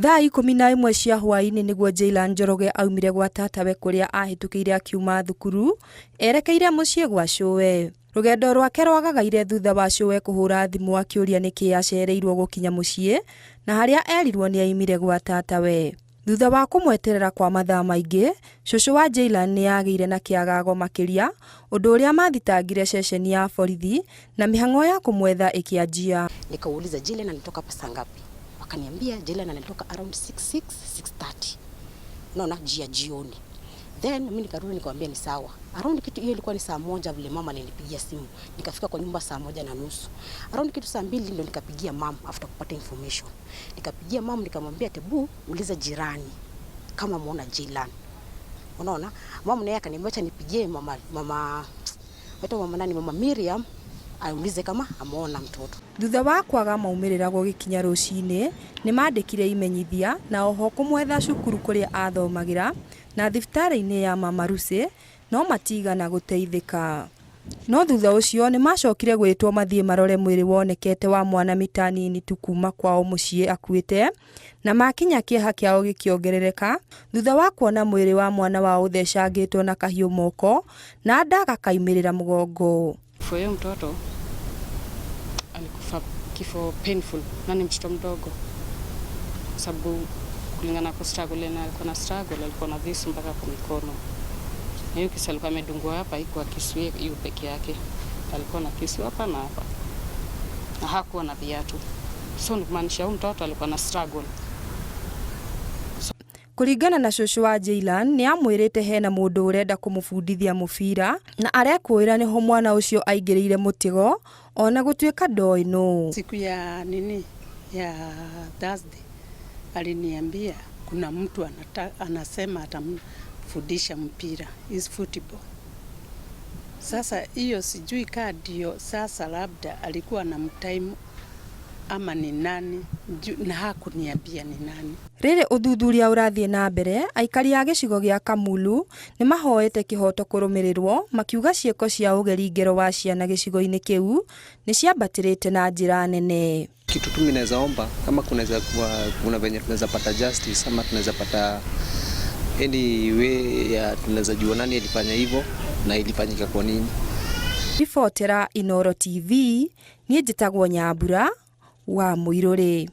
Thaa 11 cia hwaĩ-inĩ nĩguo Jaylan Njoroge aumire gwa tatawe kũrĩa ahĩtũkĩire akiuma thukuru erekeire mũciĩ gwa cũwe. Rũgendo rwake rwagagaire thutha wa cũwe kũhũra thimũ akĩũria nĩkĩ acereirwo gũkinya mũciĩ na harĩa erirwo nĩ aimire gwa tatawe. Thutha wa kũmweterera kwa mathaa maingĩ, cũcũ wa Jaylan nĩ agĩire na kĩagago makĩria, ũndũ ũrĩa mathitangire ceceni ya borithi na mĩhang'o ya kũmwetha ĩkĩanjia. Nikauliza, "Jaylan alitoka hapa saa ngapi?" Wakaniambia Jaylan alitoka around 6 6 6:30, naona jia jioni. Then mimi nikarudi nikamwambia ni sawa. Around kitu hiyo ilikuwa ni saa 1 vile mama alinipigia simu. Nikafika kwa nyumba saa 1:30. Around kitu saa 2 ndo nikapigia mum after kupata information. Nikapigia mum nikamwambia, "Hebu uliza jirani kama muona Jaylan." Unaona? Mum naye akaniambia acha nipigie mama nani, mama Miriam, aulize kama ameona mtoto. Thutha wa kwaga maumĩrĩra gũgĩkinya rũcinĩ, nĩ mandĩkire imenyithia na oho kũmwetha cukuru kũrĩa athomagĩra na thibitarĩ-inĩ ya Mama Lucy no matigana gũteithĩka. No thutha ũcio nĩ macokire gwĩtwo mathiĩ marore mwĩrĩ wonekete wa mwana mita nini tu kuma kwao mũciĩ akuĩte, na makinya kĩeha kĩao gĩkĩongerereka thutha wa kuona mwĩrĩ wa mwana wao ũthecangĩtwo na kahiũ moko na nda gakaimĩrĩra mũgongo. Kifo hiyo, mtoto alikufa kifo painful na ni mtoto mdogo, kwa sababu kulingana kwa struggle na alikuwa na struggle, alikuwa na visu mpaka kwa mikono. Na hiyo kisu alikuwa amedungwa hapa, haikuwa kisu hiyo peke yake, alikuwa na kisu hapa na hapa, na hakuwa na viatu, so ni kumaanisha huyu mtoto alikuwa na struggle. Kũringana na cũcũ wa Jaylan, nĩ amwĩrĩte hena mũndũ ũrenda kũmũbundithia mũbira na arekũĩra nĩho mwana ũcio aingĩrĩire mũtego ona gũtuĩka ndoĩ nũ. Siku ya nini ya Thursday aliniambia kuna mtu anasema atamfundisha mpira is football. Sasa hiyo sijui kaa ndio sasa labda alikuwa na mtime ama ni nani na hakuniambia ni nani. Rĩrĩ ũthuthuria ũrathiĩ na mbere, aikari a gĩcigo gĩa Kamulu nĩ mahoete kĩhoto kũrũmĩrĩrwo, makiuga ciĩko cia ũgeri ngero wa ciana gĩcigo-inĩ kĩu nĩ ciambatĩrĩte na njĩra nene. Kitu tu mimi naweza omba, kama kunaweza kuwa kuna venye tunaweza pata justice ama tunaweza pata any way ya tunaweza jua nani alifanya hivyo na ilifanyika kwa nini. Ribotera Inooro TV, niĩ njĩtagwo Nyambura wa Mũirũrĩ.